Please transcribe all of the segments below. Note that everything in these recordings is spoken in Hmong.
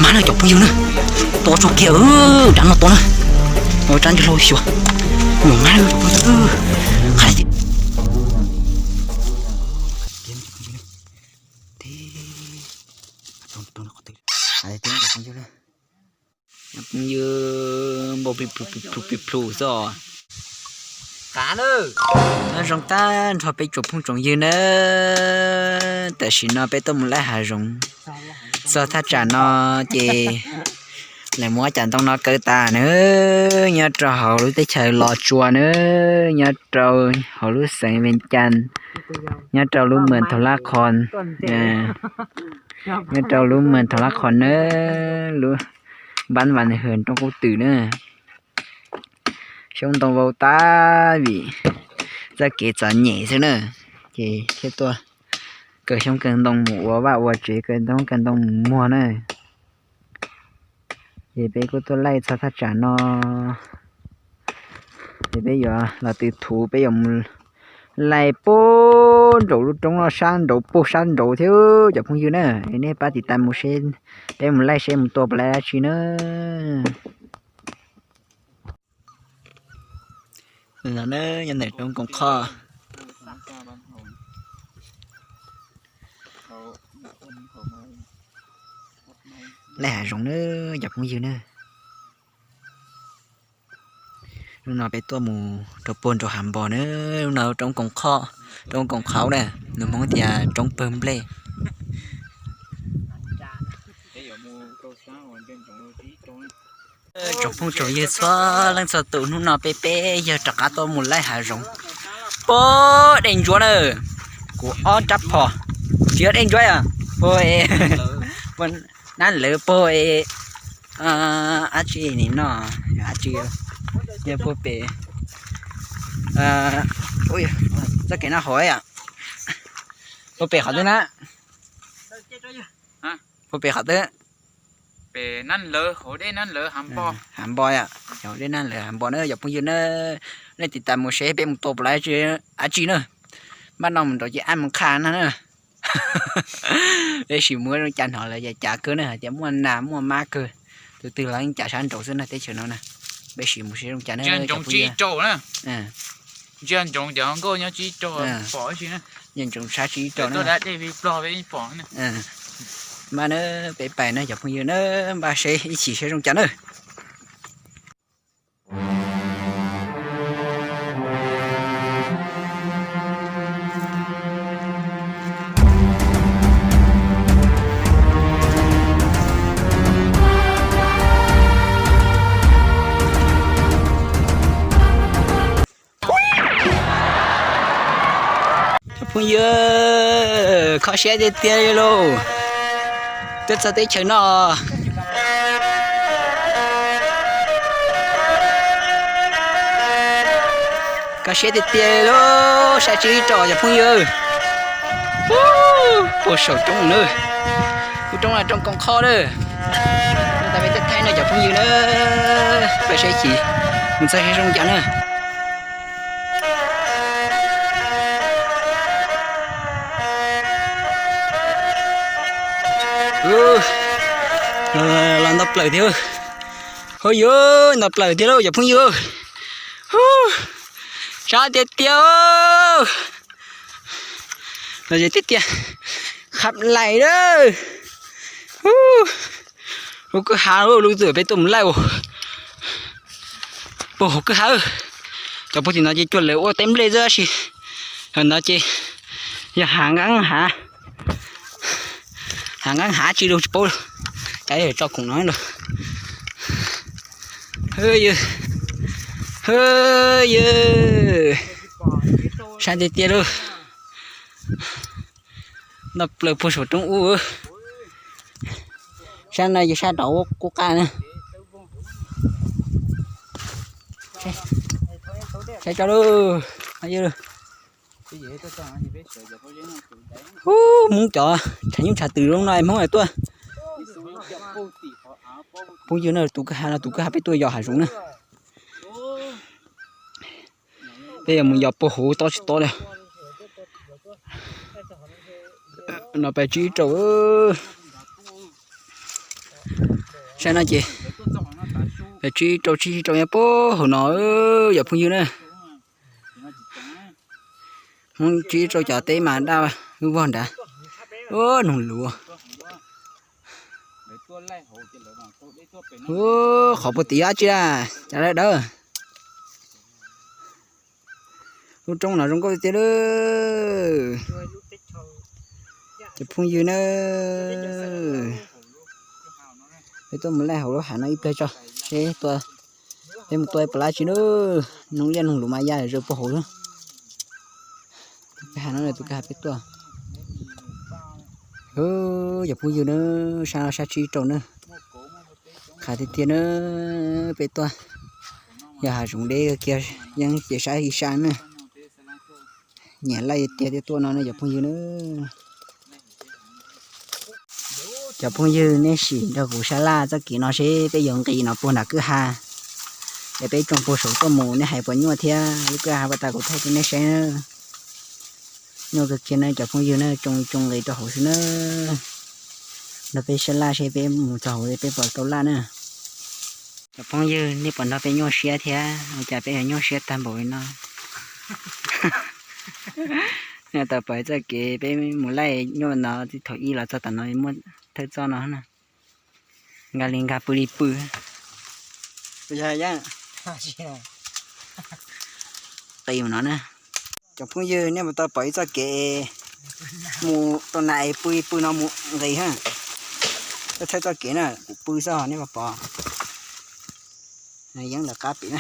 Mas na cov phooj ywg na, tua tso kiag, rab no tua na, rab ntseg hlau xyuas, nyuam mab na cov phooj ywg, qab tiag. Cov phooj ywg, npau plis plus plis plus plis plus xwb os. Nyob zoo tag nrho peb tsoom phooj tsoom ywg na, tam sim no peb tuaj mus laij hav zoov. Txog thaj tsam no ces lawv muab cov ntoo no kaw tas na, nyob rau hauv lub teb chaws Los Tsuas na, nyob rau hauv lub xeev Vees Cas, nyob rau lub mws Thav Lab Qhos, nyob rau lub mws Thav Lab Qhos na, lub npab Vas Hwm nroog Qub Twm na. Xyoob ntoo vau tas vim txoj kev txom nyem xwb na, ces thiaj tuaj kaw xyoob kaw ntoo mus ua vaj ua tsev, kaw xyoob kaw ntoo mus muag na. Ces peb kuj tuaj laij txog thaj tsam no, ces peb yuav los tw thuv, peb yuav mus laij puag nraum lub roob no sab nraud, puag sab nraud thiab cov phooj ywg na. Es nej pab tiv tas mus seb peb mus laij seb mus tua puas laij dab tsi na. Nyob ntawm roob Koos Khoj, laij hav zoov na cov phooj ywg na. Hnub no peb tuaj mus rau puag nraum hav npos na, hnub no roob Koos Khoj, roob Koos Khoj na, lus Hmoob tias roob pawg nplej. Tsoom phooj tsoom ywg txhua leej txhua tus, hnub no peb peb yawg rov qab tuaj mus laij hav zoov puag Dej Ntsuab na. Kuv ob rab phom, tsis yog Dej Ntsuab, puag nab lawv puag dab tsi ni no, dab tsi, yog puag pem, txoj kev noj hauv, puag pem qhov twg na, puag pem qhov twg, hav npos, dej nab lawv hav npos na cov phooj ywg na. Nej tiv tas mus seb peb mus tua puas laij dab tsi na. Npaj no mus nraud ces ab mus qha no na. Peb sim mus zoo cas hnov lawv cav kawg na, hais tias muaj nas muaj mab kawg. Tus twg los yeej cav sab nraud xwb na, teb chaws no na. Peb sim mus seb zoo cas na. Ntsia ntsoov sab tsis ib rau na. Mas na, peb pais na cov phooj ywg na, npaj seb ib chim seb zoo cas na. Cov phooj ywg, kho siab tiag tiag li lauj. Twb txog teb chaws no. Kho siab tiag tiag li lauj, sab tsis ib rau cov phooj ywg. Puag saum roob na, kuv roob no roob Koos Khoj na. Tau peb teb thaib no cov phooj ywg na, peb seb chim mus txog seb zoo cas na. Los ntau plaws thiab. Hov yuav ntau plaws thiab lauj cov phooj ywg. Sab tiag tiag. Los tiag tiag. Qhab lais lawm. Lub kwj ha lub twg peb tuaj mus laij puag hauv kwj ha. Cov puag tim no ces cuag lawv ua teb nplej xwb tab sis hauv no ces yog hav nqeeb hav, hav nqeeb hav tsis lug tsis paub. Cas tso khoom no lawm. Yawg, sab tiag tiag lauj. Ntau plaws puag saum roob ub. Sab no ces sab rov qub qab na. Saib tso lauj. Hub, Hmoob cov tshav nyuj tshav twm zoo no Hmoob tuaj. Phooj ywg na, tus kwj ha no tus kwj ha peb tuaj yos hav zoov na. Peb yuav mus yos puag hauv tob tsis tob li. No peb tsib rau. Saib no ces peb tsib rau tsib rau nyob puag hauv no, cov phooj ywg na. Hmoob tsib rau cov teb mas daj vog nrad. Ua noog luv. Qhov puag tim dab tsi a, cov dawb dawb. Lub roob no zoo nkauj tiag tiag lawm. Cov phooj ywg na, peb tuaj mus laij hauv lub hav no ib pliag tso, seb tua, peb mus tua puas laij tsis na. Noog liaj noog luv mas ya zaws puag hauv. Tus kwj ha no, tus kwj ha peb tuaj. Cov phooj ywg na, sab no sab tsib rau na. Qhav tiag tiag na, peb tuaj. Yog hav zoov deb kiag, yeej ces saib ib sab na. Nyiam laij tiag tiag tuaj no na cov phooj ywg na. Cov phooj ywg, nej sim nrog kuv sab laj txoj kev no seb peb yuav nqis no puag nram kwj ha, es peb tsoo puag saud tuaj mus, nej hais puas nyuaj thiab. Lub kwj ha puag ta kuv thaij rau nej saib. Nyuaj kawg kiag na cov phooj ywg na, tsoo tsoo nqis rau hauv xwb na. Nrog peb sab laj seb peb mus txog hauv peb puas tau laj na. Cov phooj ywg, nej puas nrog peb nyuaj siab thiab? Ua cas peb yuav nyuaj siab tag npaum li no? Nej tau pom txoj kev peb mus laij nyuaj no, thaum ub los txog tam no muaj thawj txoj no na. Nkag li nkag, pw li pw. Qis no na. Cov phooj ywg, nej puas tau pom ib txoj kev mus rau na es pw li pw no mus nqis ha. Thawj txoj kev na, kuv pw xwb nej puas pom. Yeeb lawv qab pem na.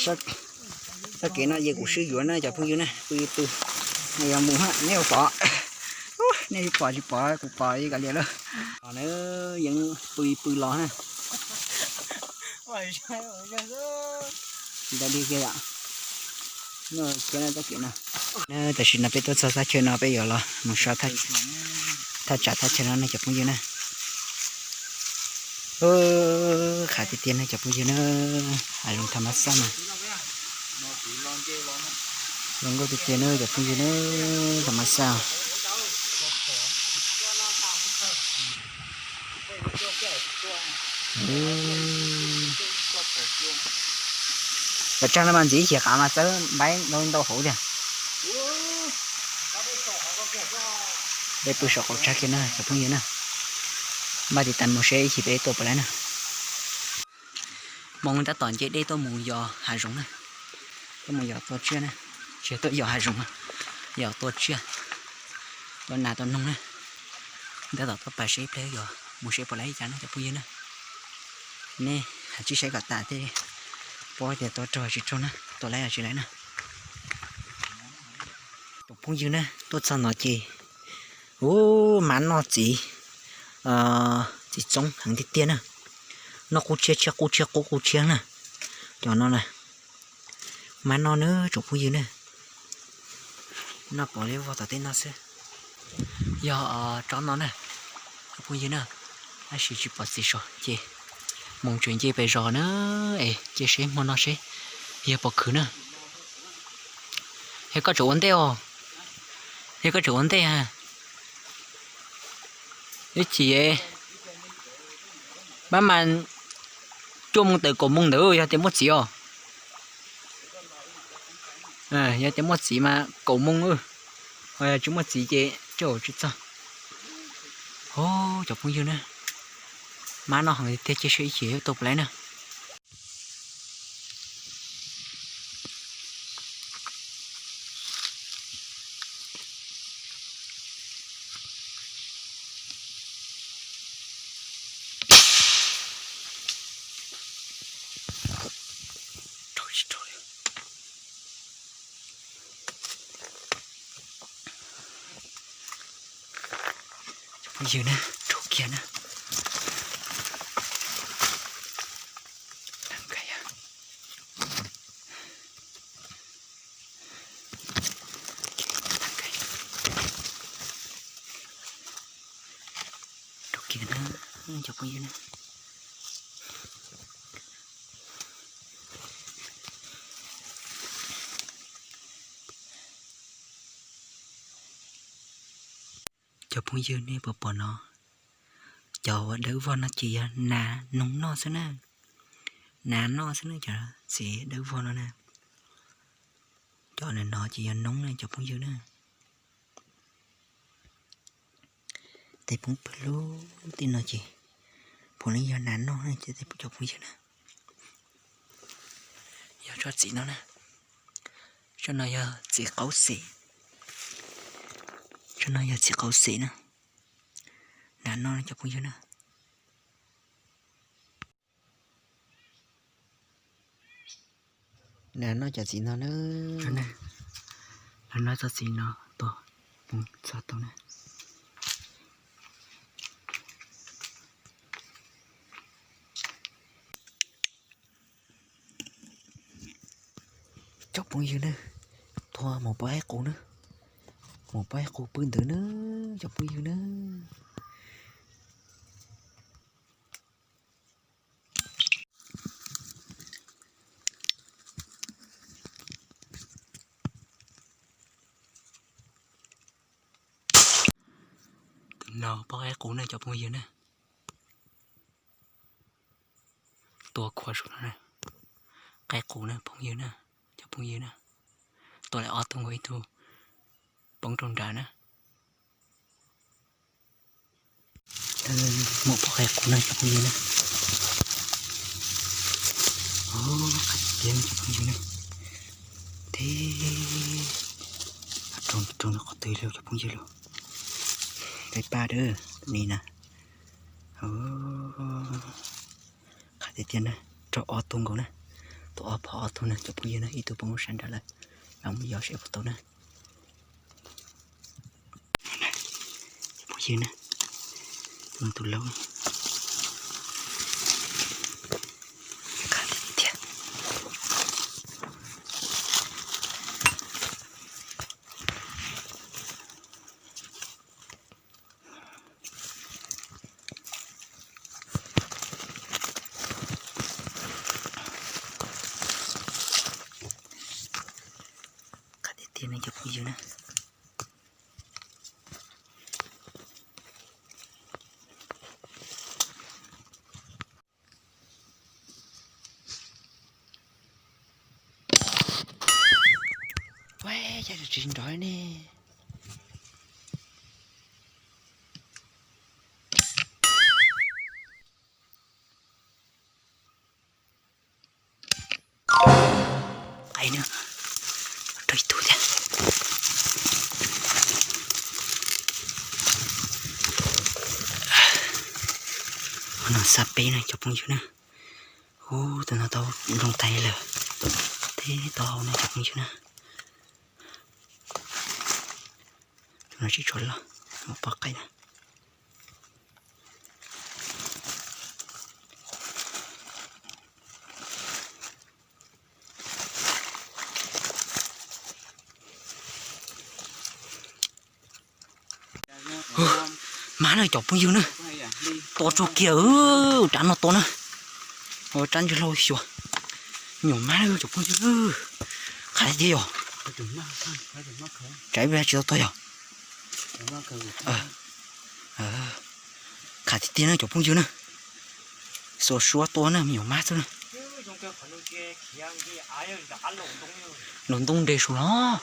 Txoj kev no ces kuv swb yuav na cov phooj ywg na, pw li pw. Nws yuav mus ha, nej puas pom? Nej pom tsis pom, kuv pom li kav liam lawm. Os, yeeb pw li pw los na. Ntawd li kiag yom. Nyuaj thiab txoj kev no. Tam sim no peb tuaj txog thaj chaw no peb yuav los mus so thaj tsam thaj chaw no ne cov phooj ywg na. Qhav tiag tiag ne cov phooj ywg na. Hav zoov tham mas xaj mas. Zoo nkauj tiag tiag na cov phooj ywg na, tham mas xaj. Cov tsag no mas ntxiv ib chim qav mas txawb npaib ntau ntau hauv tiag. Peb pw saum qaum tsag kiag na cov phooj ywg na. Npaj tiv tas mus seb ib chim peb tuaj puas laij na. Hmoob tab tom nce dej tuaj mus yos hav zoov na. Tuaj mus yos tua tsiaj na. Tsis yog tuaj yos hav zoov, yos tua tsiaj, tua nas tua noog na. Tab tom tuaj pais seb ib pliag yos mus seb puas laij ib cas na cov phooj ywg na. Nej hais tsib saib kom tas thiaj paub tias tua raug tsis raug na, tua laij los tsis laij na. Cov phooj ywg na, tuaj txog no ces, ub, mab noj txiv, txiv txoob heev tiag tiag na. Noj qub tshiab tshiab qub tshiab qub qub tshiab na. Cov no na, mab noj na tsoom phooj ywg na. Noj pov li vog tom tej no xwb. Yog tsob no na, cov phooj ywg na, tab sis tsis pom txiv saum ces mus tseem nce pem zos na, es cia seb hmo no seb yog pom khwv na. Yog koj tseem ua ntej os, yog koj tseem ua ntej, ib chim pab mas cuaj moo tawm kaum moo ntawd yog tias muaj txiv os. Yog tias muaj txiv mas kaum moo, ho yog tsis muaj txiv ces tsis txog. Cov phooj ywg na, mab noj heev tiag, cia seb ib chim yuav tau puas laij na. Cov phooj ywg na, raug kiag na. Raug kiag na, cov phooj ywg na. Cov phooj ywg, nej puas pom no? Cov uas dawb vog no ces yog nas noog noj xwb na. Nas noj xwb na, cov txiv dawb vog no na. Cov no ces yog noob na cov phooj ywg na. Tej poob pawg lug tej no ces puav leej yog nas noj na cov phooj ywg na. Yog tsob txiv no na. Tsob no yog txiv qaub xes. Tsob no yog txiv qaub xes na. Nas noj cov phooj ywg na. Nas noj cov txiv no na. Nas noj tsob txiv no tuaj, poob txog tau na. Cov phooj ywg na, tuaj mus pom qaib qus na. Mus pom qaib qus pw ntawd na, cov phooj ywg na. Tus no pom qaib qus na cov phooj ywg na. Tua khuav saum no na. Qaib qus na phooj ywg na, cov phooj ywg na. Tua lawm ob tug nkaus, ib tug poob rau nrad na. Muaj pom qaib qus na cov phooj ywg na. Qab tiag tiag cov phooj ywg na. Teb, rau rau qhov twg lawm cov phooj ywg lawm. Peb pab dab li na. Qab tiag tiag na, raug ob tug nkaus na. Tus ob phom ob tug na cov phooj ywg na, ib tug poob lub sab nrad lawm. Los mus yos seb puas tau na. Cov phooj ywg na, tus laub. Qab tiag tiag. Qab tiag tiag ne cov phooj ywg na. Ua cas tsis nrov ne. Qaib na, raug ib tug thiab. Ua no xab peb na cov phooj ywg na. Ub, tus no tau nplooj tais lawm. Teb tau hau na cov phooj ywg na. Tus no tsis tshua loj, mus pom qaib na. Mab na cov phooj ywg na. Tua tsuag kiag, rab no tua na. Rab ntswg hlau xyuas. Me nyuam mab na cov phooj ywg. Qab tiag tiag yog. Tsam ib pliag tsis tau tuag yog. Qab tiag tiag na cov phooj ywg na. Xuas suab tua na me nyuam mab xwb na. Laus ntoo nres saum los.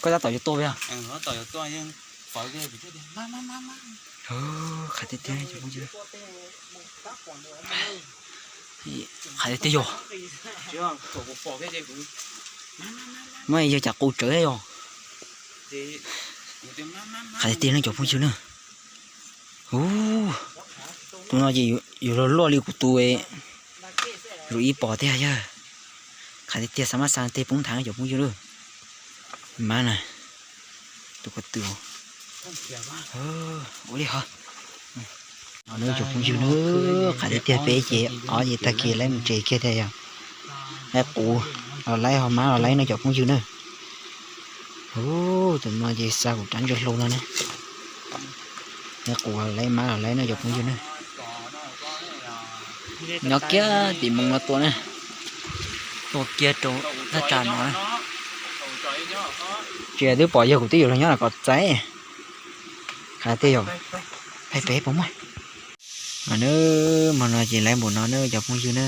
Koj tab tom yuav tua yog. Qab tiag tiag cov phooj ywg. Qab tiag tiag yog. Muab yog cas qus tsawv yog. Qab tiag tiag na cov phooj ywg na. Ub, tus no ces yuav luag luaj li kuv tus zus ib pom tiag yog. Qab tiag tiag xav mab xav tej poob nthav cov phooj ywg lawm. Mab na, tus ko tw. Ua li hov. No cov phooj ywg na, qab tiag tiag peb ces ob ces tag kis laib mus tsev kiag tiag yog. Laib qus los laib ho mab los laib no cov phooj ywg na. Ub, tus no ces xa kuv rab ntswg hlau no na. Laib qus los laib mab los laib no cov phooj ywg na. Nyob kiag tim moos no tua na. Tua kiag rau thaj tsam no na. Tsis twb pom yog kuv twb yuav los nyob no kom txav. Qab tiag yog, peb peb puas muaj. Mas na, hmo no ces lawv npaum no na cov phooj ywg na.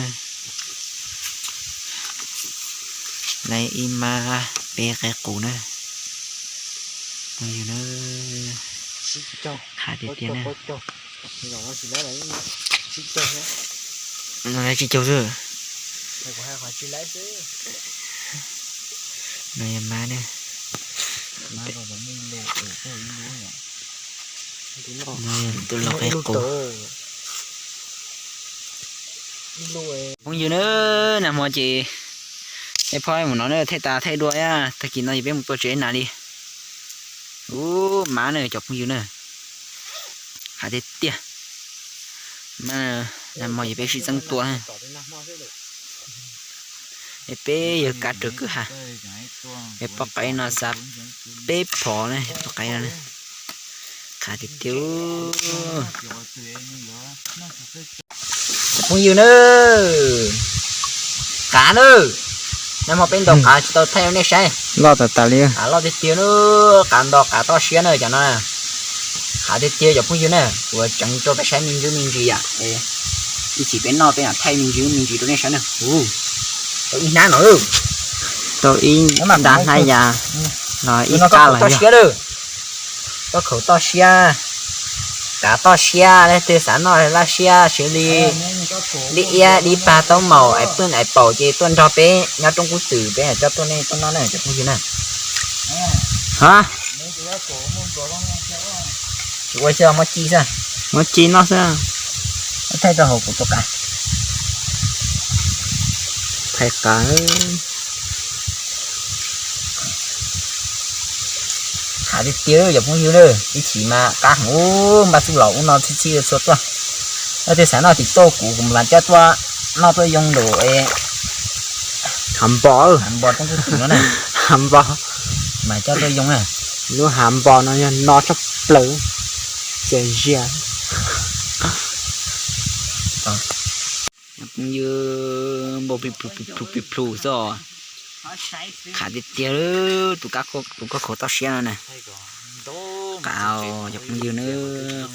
Lawv ib mab peb qaib qus na. Phooj ywg na, qab tiag tiag na. No lawv tsis caug xwb. No yog mab na. Tus lau qaib qus. Phooj ywg na, nag hmo ces ib phob mus no na, thaij tas thaij dua, tag kis no ces peb mus tua tsev na li. Ub, mab na cov phooj ywg na. Qab tiag tiag. Nag hmo ces peb sib txeeb tua. Es peb yawg kav rawv kwj ha. Es poj qaib no xav peb phom ne, poj qaib no. Qab tiag tiag. Phooj ywg na, qav na, nag hmo peb ntaus qav tsis tau thaij rau nej saib. Loj tas tas li. Qav loj tiag tiag na, qav nto qav toj siab na cov no. Qav tiag tiag cov phooj ywg na, kuv tseev rau peb saib me ntsis me ntsis yom. Ib chim peb noj peb mam thaij me ntsis me ntsis rau nej saib na. Tau ib hnab no, tau ib nta hnab yas los ib kab los yog. Toj khaum toj siab, qav toj siab, leej twg xav noj laj siab sib li, dib iab dib pag taub maum ais pwj ais paum ces tuaj nrog peb nyob roob kub twm peb coj tuaj nej tuaj noj na cov phooj ywg na. Ha, tsis ua xwb, muab ci xwb. Muab ci noj xwb. Thaij rau hauv kuv tus qav. Thaij qav. Qab tiag tiag cov phooj ywg na, ib chim mas qab heev, npaj xub los ub no txhij txhij txhua tuaj. Leej twg xav noj tim tuaj kuv kuv mam coj tuaj noj tuaj yoo lawm. Hav npo, hav npo roob kub twm no na. Hav npo, mam coj tuaj yoo na. Lub hav npo no yog no tshaj plaws, txias zias. Phooj ywg, npau plig plug plig plug xwb os. Qab tiag tiag, tus kab khaum toj siab no na. Qav cov phooj ywg na,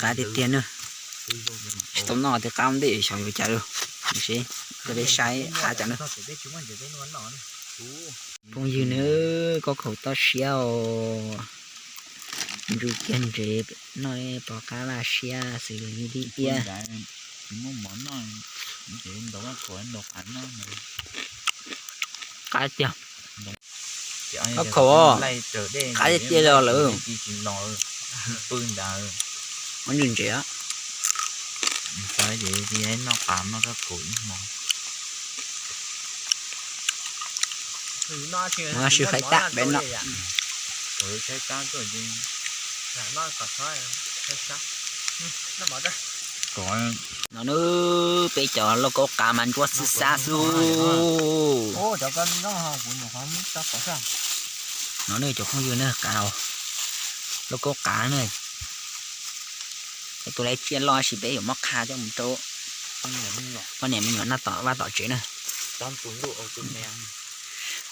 qab tiag tiag na. Tsis tau noj tej qab ntej xyov yuav cas li. Seb, peb saib qab cas na. Phooj ywg na, kab khaum toj siab os. Ntsuj kiag ntsev noj pom qab laj siab xws li dib iab. Qab tiag. Kab khaum, qab tiag tiag los lawm. Ntsuj ntsev. Sib faib tab peb noj. No na, peb cov lauj kaub qav mas ntsuab xwb xab xwb. No na cov phooj ywg na, qav, lauj kaub qav na. Tus lawv tsiaj loj sis peb yuav muab qha coj mus rau poj niam me nyuam noj tom vaj tom tsev na.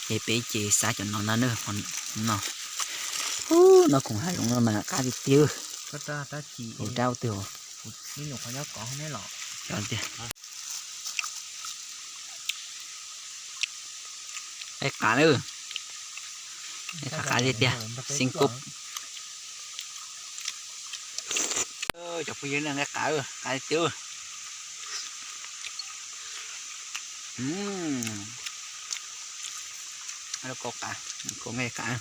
Ces peb ces xav cov no no na, no. Noj khoom hav zoov no mas qab tiag tiag. Ua rab twg os. Qav na, qav tiag tiag, xeeb kub. Cov phooj ywg na, nqaij qav, qav tiag. Lauj kaub qav, kaub nqaij qav.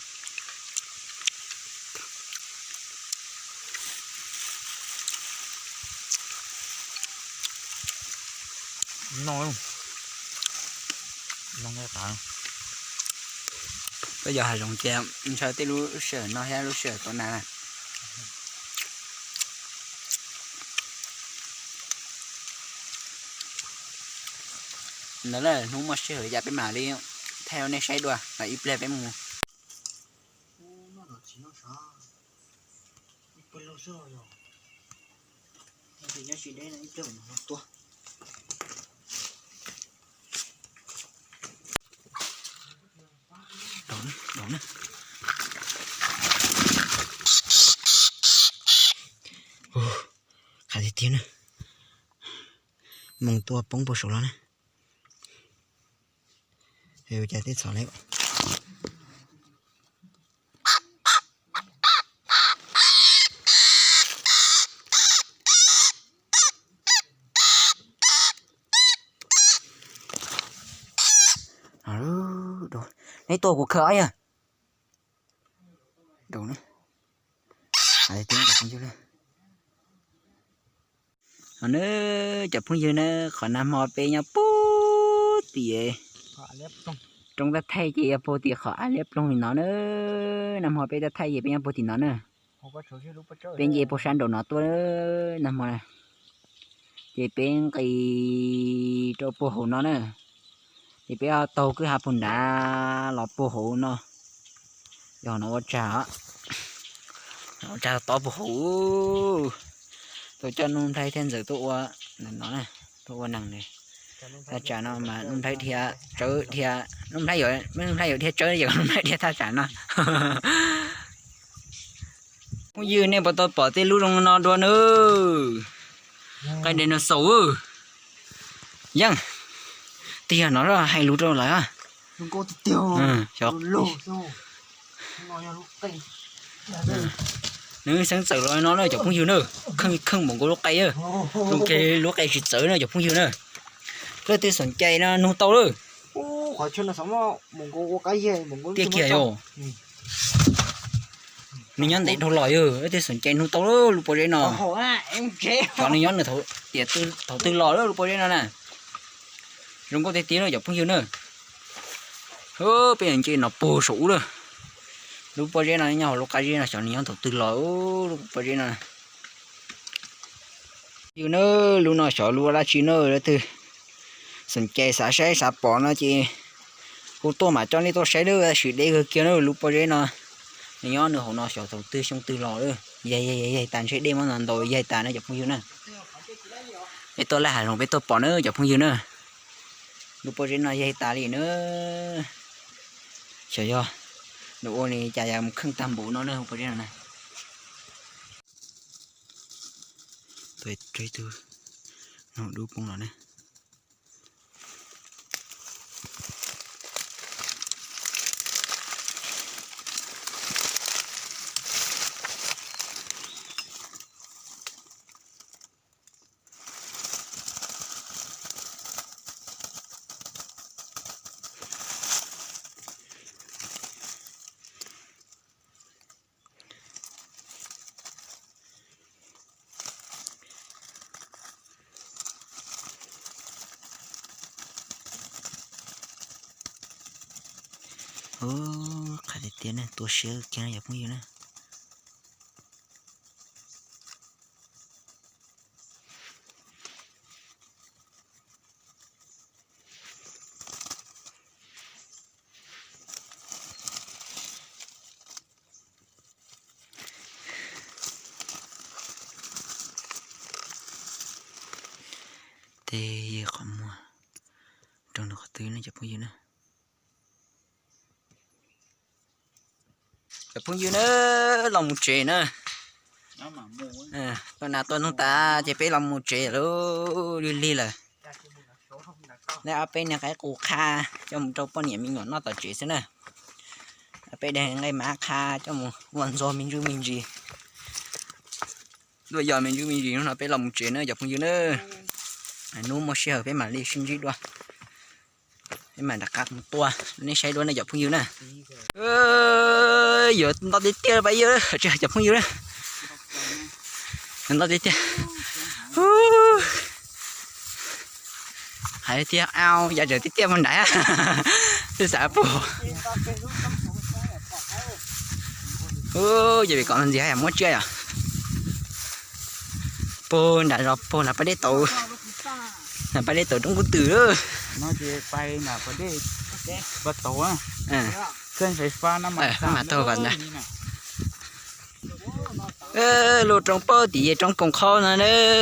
No, no nqaij qav. Koj yog hav zoov ces ntshaw tej lub sij hawm no thiab lub sij hawm tom qab na. Ntawd na, hnub muaj sij hawm cas peb mam li thaij rau nej saib dua, ib pliag peb mus. Qhav tiag tiag na. Moos tua poob puag saud los na. Cas teb txhom li. Neb tuaj kuv khaws os yog. Os na, cov phooj ywg na, qhov nag hmo peb nyob puag tim roob Tab Thaij ces yog puag tim qhov av liab ploog li no na. Nag hmo peb Tab Thaij ces peb nyob puag tim no na. Peb nce puag sab nraum no tuaj nag hmo na. Ces peb nqis rau puag hauv no na. Ces peb taug kwj ha puag nrad los puag hauv no. Yog no ua tsag, ua tsag tob puag hauv. Tuaj coj Nuj Nplhaib thiab Ntxawm tuaj ua no, tuaj ua neeg li. Thaj tsam no mas Nuj Nplhaib dhia tsawb dhia, Nuj Nplhaib yuav, Nuj Nplhaib yuav dhia tsawb, yog Nuj Nplhaib dhia thaj tsam no. Phooj ywg, nej puas tau pom tej lub zoo no dua nawb? Nqaij dinosaur. Yeej tiag no hais lus rau lawm. Nws xeeb txawm los no na cov phooj ywg na. Kheej kheej npaum nkaus lub qe, zoo kiag lub qe tsis txawv na cov phooj ywg na. Leej twg xom cai no nug tau lawm. Tiag kiag yog. Nws nyob ntev dhau los yog, leej twg xom cai nug tau lub pob zeb no. Xyov nws nyob nws tiam thaum twg los lub pob zeb no na. Zoo nkauj tiag tiag na cov phooj ywg na. Peb nce no puag saum ub lawm. Lub pob zeb no nyob hauv lub qab zeb no, xyov nws nyob thaum twg los lub pob zeb no. Yus na, lub no xyov lub ua dab tsi na, leej twg xom cai xav saib xav pom no ces kuv tuaj mam coj nej tuaj saib na, tab sis deb kawg kiag na lub pob zeb no. Nws nyob nws hauv no xyov thaum twg xyoo twg los lawm, yaig yaig tas ntshe dej muab ntaus yaig tas na cov phooj ywg na. Peb tuaj laj hav zoov peb tuaj pom na cov phooj ywg na. Lub pob zeb no yaig tas li na. Xyov yog nws ua li cas mus kheej tag npaum no na lub pob zeb no na. Tus no dub poob los ne. Ub, qab tiag tiag ne, tua siab kiag no cov phooj ywg na. Tej qhov muag rau nws qhov twg ne cov phooj ywg na. Cov phooj ywg na, los mus tsev na. Tuaj nas tuaj noog tas ces peb los mus tsev lawm, lig lig lawm. Lawv ob peb niag qaib qus qha coj mus rau poj niam me nyuam noj tom tsev xwb na. Ob peb daim nqaij mab qha coj mus ua ntxuag me ntsuj me ntsis, ua yos me ntsuj me ntsis. Hnub no peb los mus tsev na cov phooj ywg na. Hnub muaj sij hawm peb mam li sib ntsib dua. Peb mam rov qab mus tua nej saib dua ne cov phooj ywg na. Yuav nto tiag tiag pab ywg, tsis cov phooj ywg na. Nto tiag tiag. Hais tiag au, yam tseem tiag tiag puag nrad. Twb xav puag. Ub, yog vim kom ntxiv hais muab tsiaj yom. Puag nram zos puag nram pab dej tauv, nram pab dej tauv roob kub twm lawm. Mas taug kom ntag. Lub roob pab tim roob koom qhov no,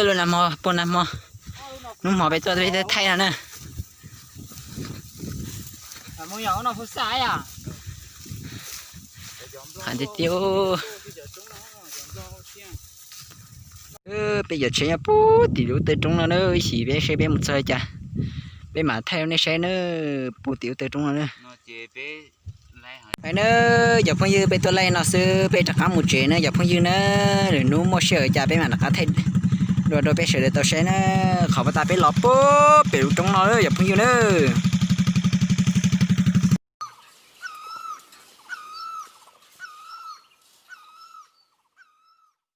lub nag hmo puag nag hmo, hnub hmo peb tuaj peb thaij no na. Qab tiag tiag. Peb cov tsheb nyob puag tim lub taw roob no na, ib chim peb saib peb mus txog cas peb mam thaij rau nej saib na, puag tim lub taw roob no na. Hais na, cov phooj ywg, peb tuaj laij no xwb peb rov qab mus tsev na cov phooj ywg na. Lwm hnub muaj sij hawm cas peb mam rov qab thaij dua rau peb sawv daws tau saib na. Qhov pas tas peb los puag pem lub roob no cov phooj ywg na.